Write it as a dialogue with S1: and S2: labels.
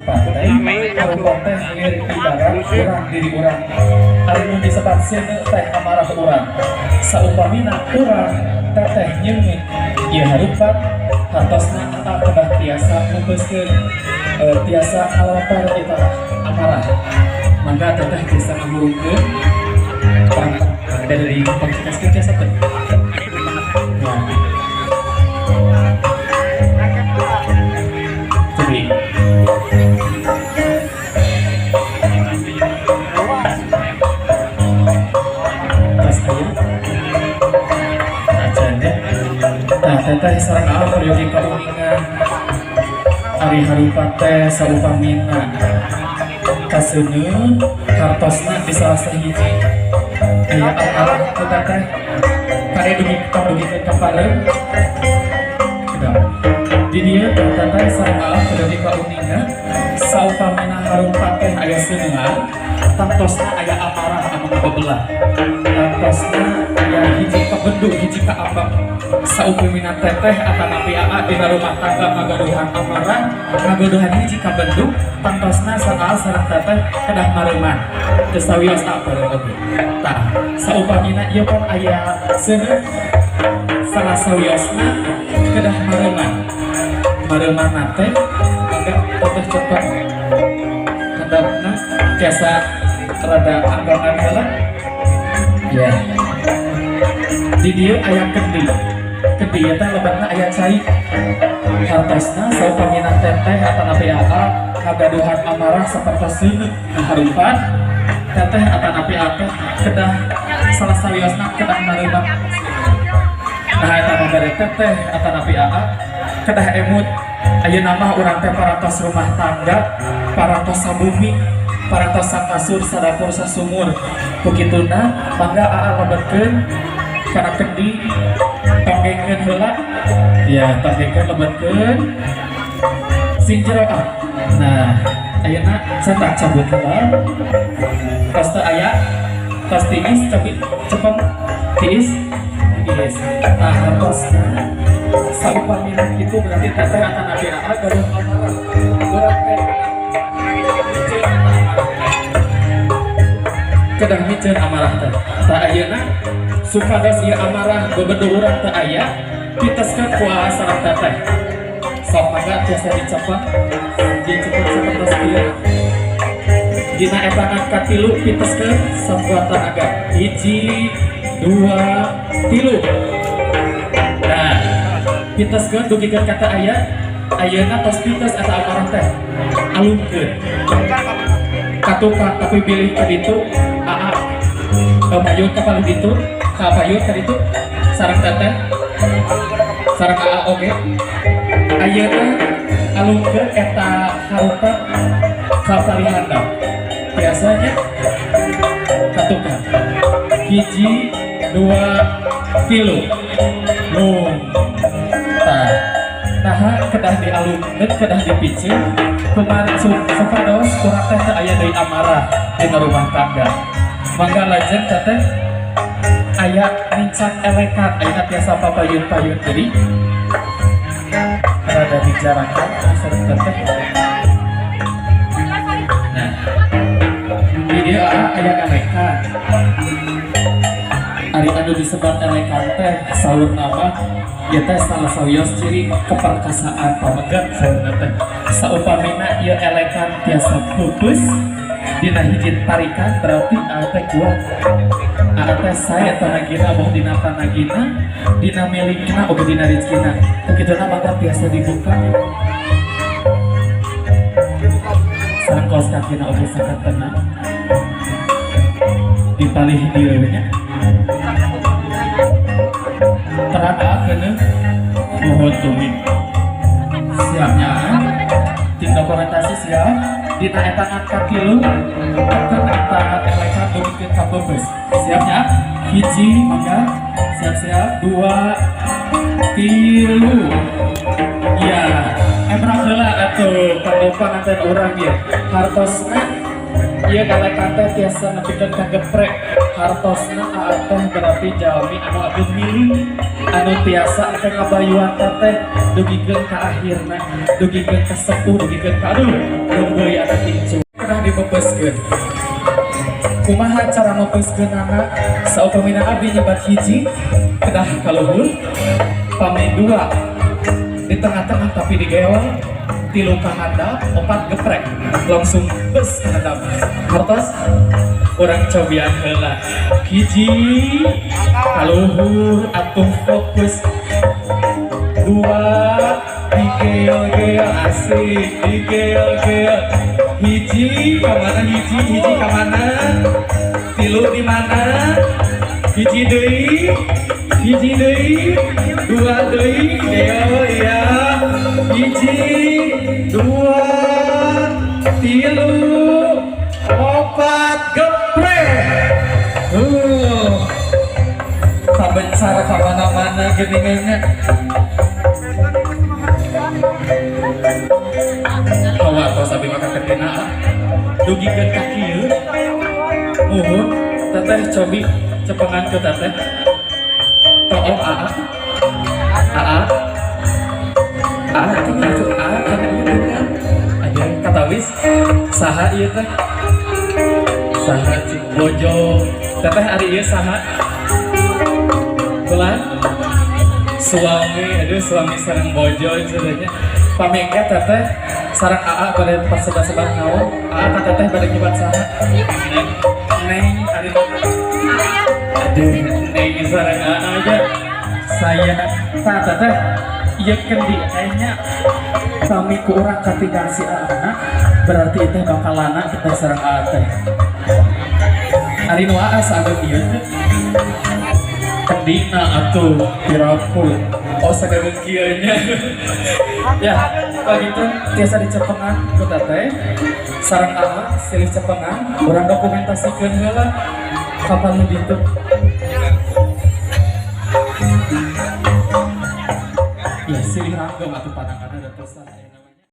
S1: Partai harupat teh lirik ibarat urang diri urang. Ari nu disebat seuneu teh amarah urang. Saupamina urang teteh nyeungit ieu harupat, hartosna aa kedah tiasa ngubeuskeun, tiasa ngalapar eta amarah. Mangga teteh tiasa ngahurungkeun dari pangcikaskeun, tiasa teh ya. Cobi. Tos aya? Acan ya. Nah, teteh sareng aa peryogi kauningan. Ari harupat teh saupamina kaseuneu, hartosna di salah sahiji aya amarah ku teteh kade dugi tong dugikeun ka pareum. Kedap. Di dieu teh teteh sareng aa peryogi kauningan, saupamina harupat teh aya seuneuan, tangtosna aya amarah anu ngabebelah, tangtosna aya hiji kabendu, hiji kaambek. Saupamina teteh atanapi aa dina rumah tangga ngagaduhan amarah, ngagaduhan hiji kabendu, tangtosna aa sareng teteh kedah mareuman. Teu sawios apa oge. Tah, saupamina ieu pan aya seuneu, salah sawiosna kedah mareuman. Mareuman teh mangga teteh cepet handapna, tiasa rada anggangan heula ya. Di dieu aya kendi. Kendi eta lebetna aya cai. Hartosna saupamina teteh atanapi aa ngagaduhan amarah sapertos seuneu harupat, teteh atanapi aa kedah salah sawiosna kedah mareuman. Nah, eta mah bere teteh atanapi aa kedah emut ayeuna mah urang teh parantos rumah tangga, parantos sabumi, parantos sakasur, sadapur, sasumur. Ku kituna mangga aa lebetkeun kana kendi, tonggengkeun heula ya, tonggengkeun, lebetkeun sing jero ah. Nah, ayeuna cetak cabut heula. Tos teu aya, tos tiis, cepit cepet tiis tiis. Nah, hartosna saupamina kitu berarti teteh atanapi aa gaduh amarah. Urang teh miceun eta amarah teh, kedah miceun amarah teh. Tah, ayeuna supados ieu amarah bebedu urang teu aya, piteskeun ku aa sareng teteh. Sok mangga tiasa dicepet, dicepet sapertos kieu. Dina etangan katilu piteskeun sakuat tanaga. Hiji, dua, tilu. Nah, piteskeun dugikeun ka teu aya. Ayeuna tos pites eta amarah teh, alungkeun ka tukang, tapi bilih ka ditu aa mayun ka palih ditu, ka payun ka ditu sareng teteh sareng aa oge. Ayeuna alungkeun eta harupat ka palih handap biasanya ka tukang. Hiji, dua, tilu, lung. Tah, naha kedah dialungkeun, kedah dipiceun kumaha supados urang teh teu aya deui amarah dina rumah tangga. Mangga lajeng teteh aya nincak elekan. Ayeuna tiasa papayun-payun, jadi rada dijarakan sareng teteh. Nah, di dieu aa aya elekan. Ari anu disebat elekan teh saurna mah ieu teh salah sawios ciri keperkasaan pamegat saurna teh. Saupamina ieu elekan tiasa peupeus dina hiji tarikan, berarti aa teh kuat, aa teh sae tanagina, boh dina tanagina, dina milikna, oge dina rezekina. Ku kituna mangga tiasa dibuka sareng kaos kakina oge sakatena di palih dieu nya. Terang aa keuneuh? Mohon tumi siapnya tim dokumentasi siap. Dina etangan katilu tekan eta elekan dugikeun ka peupeus. Siapnya? Hiji, mangga siap-siap, dua, tilu. Iya, emrang heula atuh panganten urang ieu. Hartosna ieu elekan teh tiasa nepikeun ka geprek. Hartosna aa teh berarti jalmi anu ageung milik, anu tiasa engke ngabayuan teteh dugikeun ka akhirna, dugikeun ka sepuh, dugikeun ka aduh. Dipepeuskeun kumaha cara mepeuskeunana? Saupamina abdi nyebat hiji, kedah ka luhur. Pami dua, di tengah-tengah tapi digeol. Tilu ka handap, opat geprek, langsung bes ka handap. Hartos urang cobian heula. Hiji, kaluhur atuh, fokus. Dua, digeol-geol, asik, digeol-geol. Hiji kamana? Hiji, hiji kamana? Tilu di mana? Hiji deui, hiji deui, dua deui, geol ya. Hiji, dua, tilu, opat, geprek. Kabencar kamana-mana geuningannya. Hawa tos abi mah kaketena dugikeun ka kieu. Muhun teteh, cobi cepengan ke teteh. Toong aa, aa, aa, tinggal itu aa kana ieu tinggal ada katawis. Saha ieu teh? Saha cik bojo teteh? Ari ieu saha bulan suami? Aduh, suami sareng bojo sebenarnya. Pamengke teteh sareng aa pada pasebat-sebat naon? Aa ka teteh bade nyebat saha? Neng, neng. Ari, aduh, neng sareng aa aja saya ta teteh. Ieu kendi kayaknya kami ku urang katinggal si aa, berarti itu bakalana kita sareng aa teh. Ari nu aa saageng ieu teh kendina atuh piraku? Oh, sagageng kieu nya ya. Begitu tiasa dicepengan ku teteh sareng aa, silih cepengan. Urang dokumentasikeun heula kapan ditu ya. Silih ranggem atuh, pananganna da tos.